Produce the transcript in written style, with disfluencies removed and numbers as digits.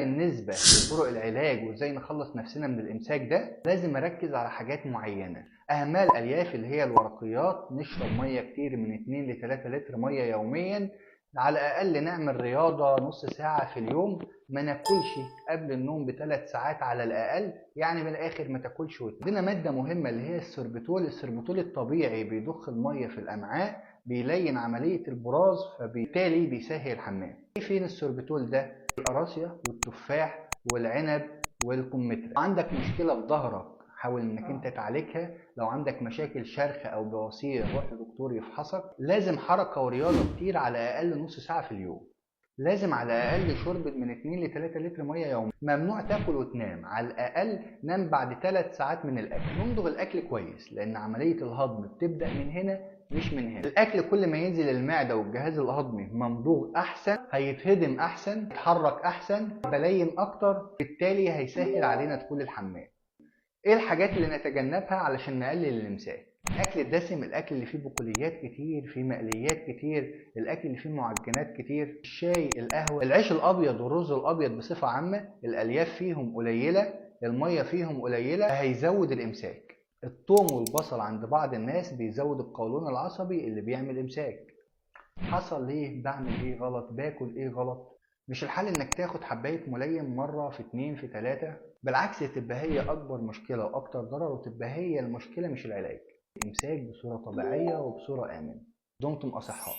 بالنسبة لطرق العلاج وازاي نخلص نفسنا من الامساك ده، لازم اركز على حاجات معينة، اهمها الالياف اللي هي الورقيات، نشرب مية كتير من 2 ل 3 لتر مية يوميا، على الاقل نعمل رياضة نص ساعة في اليوم، ما ناكلش قبل النوم ب3 ساعات على الاقل، يعني من الاخر ما تاكلش وتنام. عندنا مادة مهمة اللي هي السوربيتول، السوربيتول الطبيعي بيضخ المية في الامعاء، بيلين عملية البراز، فبالتالي بيسهل الحمام. فين السوربيتول ده؟ القراصية والتفاح والعنب والكمثرى. عندك مشكلة في ظهرك حاول انك انت تعالجها، لو عندك مشاكل شرخ او بواسير روح لدكتور يفحصك. لازم حركة ورياضة كتير على الاقل نص ساعة في اليوم، لازم على الاقل شرب من 2 ل 3 لتر مية يوميا، ممنوع تاكل وتنام، على الاقل نام بعد 3 ساعات من الاكل. نمضغ الاكل كويس لان عملية الهضم بتبدأ من هنا مش من هنا. الاكل كل ما ينزل المعدة والجهاز الهضمي ممضوغ احسن، هيتهضم احسن، يتحرك احسن، بلين اكتر، بالتالي هيسهل علينا دخول الحمام. ايه الحاجات اللي نتجنبها علشان نقلل الامساك؟ الاكل الدسم، الاكل اللي فيه بقوليات كتير، فيه مقليات كتير، الاكل اللي فيه معجنات كتير، الشاي، القهوة، العيش الابيض والرز الابيض بصفة عامة، الالياف فيهم قليله، المية فيهم قليله، هيزود الامساك. الثوم والبصل عند بعض الناس بيزود القولون العصبي اللي بيعمل امساك. حصل ليه؟ بعمل ايه غلط؟ باكل ايه غلط؟ مش الحل انك تاخد حباية ملين مرة في 2 في 3، بالعكس تبقى هي اكبر مشكلة واكتر ضرر، وتبقى هي المشكلة مش العلاج. الامساك بصورة طبيعية وبصورة آمنة. دمتم أصحاء.